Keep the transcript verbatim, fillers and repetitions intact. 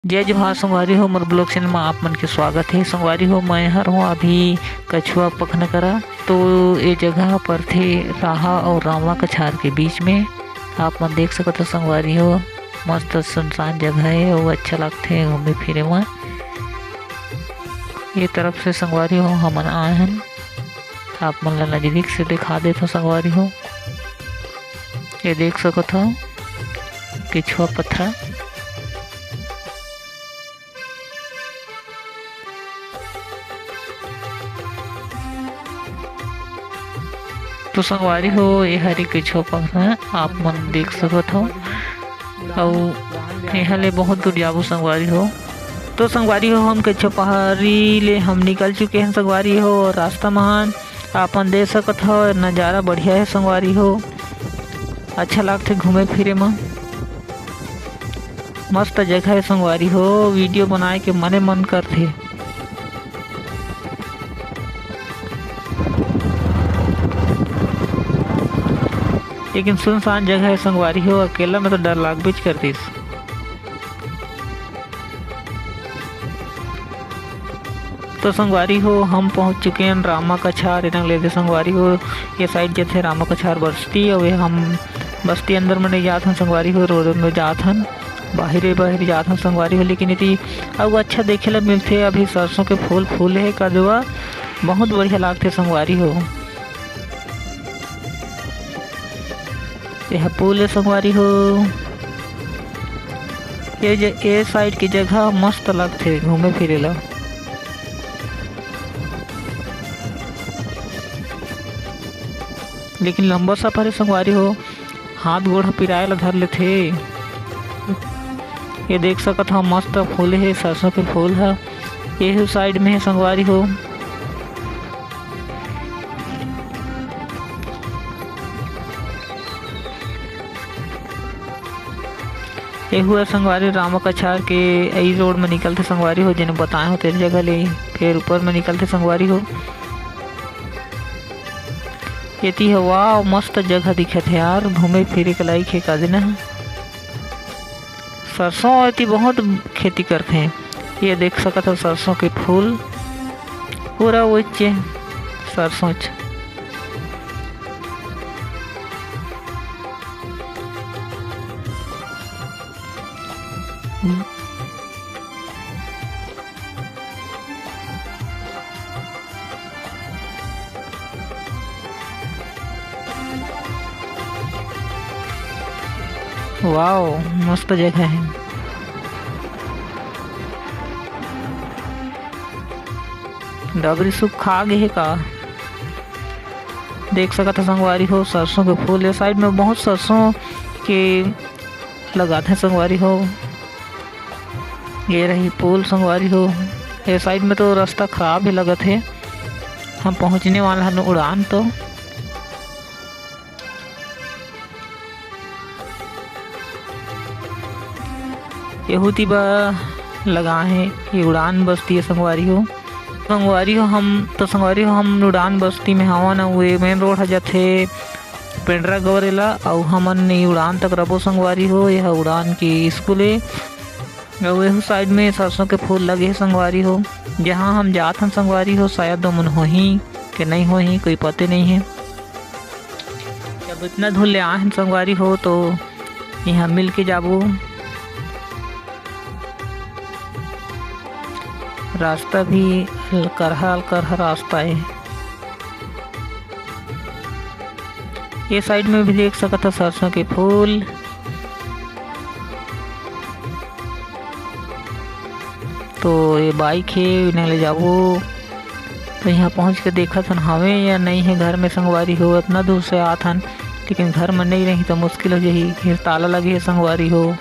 जय जोहार संगवारी हो, मोर blog channel में आप मन के स्वागत हे। संगवारी हो, मैं हर हूँ अभी कछुआ पखना करा। तो ये जगह परथे राहा और रामा कछार के बीच में। आप मन देख सकत हो संगवारी हो, मस्त सुनसान जगह हे और अच्छा लगथे घूमे फिरे में। ये तरफ से संगवारी हो हमन आए हन, आप मन ला नजदीक से दिखा देथव संगवारी हो। ये देख सकत हो केछुआ पथरा। तो संगवारी हो, ये हरे केछुआ पथरा आप मन देख सकत हो। अउ यहाँ ले बहुत दूर जाबो संगवारी हो। तो संगवारी हो, हम केछुआ पहाड़ी ले हम निकल चुके हैं संगवारी हो। और रास्ता महान आपन देख सकत हो, नजारा बढ़िया है संगवारी हो। अच्छा लागथे घूमे फिरे म। मस्त जगह है संगवारी हो, video बनाए के मने मन करथे। लेकिन सुनसान जगह है संगवारी हो, अकेला में तो डर लागबेच करतिस। तो संगवारी हो, हम पहुंच चुके हैं रामा कछार। एनंग ले दे संगवारी हो, ये side जथे रामा कछार बस्ती, अउ ये हम बस्ती अंदर में नहीं जात हन संगवारी हो, road में जात हन, बाहिरे बाहिर जात हन संगवारी हो। लेकिन इति अउ अच्छा देखे ला मिलथे, अभी सरसों के फूल फूले हे कदवा, बहुत बढ़िया लागथे संगवारी हो। ये ह पुल हे संगवारी हो। ये ज-, ये side की जगह मस्त लगथे घूमे फिरे ला, लेकिन लंबा सफर हे संगवारी हो, हाथ गोड़ ह पिराए ला धर लेथे। ये देख सकत ह मस्त फूल हे, सरसों के फूल ह ये side में हे संगवारी हो। एहू ह संगवारी रामा कछार के एही road में निकलथे संगवारी हो, जेने बताए हो तेन जगह ले, फिर ऊपर में निकलथे संगवारी हो। एती ह, वाह, मस्त जगह दिखत हे यार, घूमे फिरे के लायक हे का दिन ह। सरसों एती बहुत खेती करथे। ये देख सकत हो सरसों के फूल, पूरा उच्चे सरसों च। वाओ, मस्त जगह हे। डबरी सुखा गे हे का? देख सकत ह संगवारी हो, सरसों के फूल। ये side में बहुत सरसों के लगाथे संगवारी हो। ये रही पुल संगवारी हो। ये side में तो रास्ता खराब ही लगत हे, हम पहुँचने वाला हन उड़ान तो। एहू ती बा लगा हे, ये उड़ान बस्ती हे संगवारी हो। संगवारी हो हम तो, संगवारी हो हम उड़ान बस्ती में हवन, अउ ये main road ह जाथे पेंड्रा गौरेला, अउ हमन ये उड़ान तक रबो संगवारी हो। ये ह उड़ान की स्कूल हे। अउ एहू side में सरसों के फूल लगे हे संगवारी हो, जहाँ हम जात हन संगवारी हो, शायद ओमन होही के नहीं होही, कोई पते नहीं हे। जब इतना दूर ले आए हन संगवारी हो, तो यहाँ मिल के जाबो। रास्ता भी करहा करहा रास्ता हे। ये side में भी देख सकत हो सरसों के फूल। तो ये bike हे, इन्हें ले जाबो। तो यहाँ पहुँच के देखत हन हवे या नहीं हे घर में संगवारी हो। इतना दूर से आत हन, लेकिन घर में नहीं रही तो मुश्किल हो जाही। फिर ताला लगे हे संगवारी हो।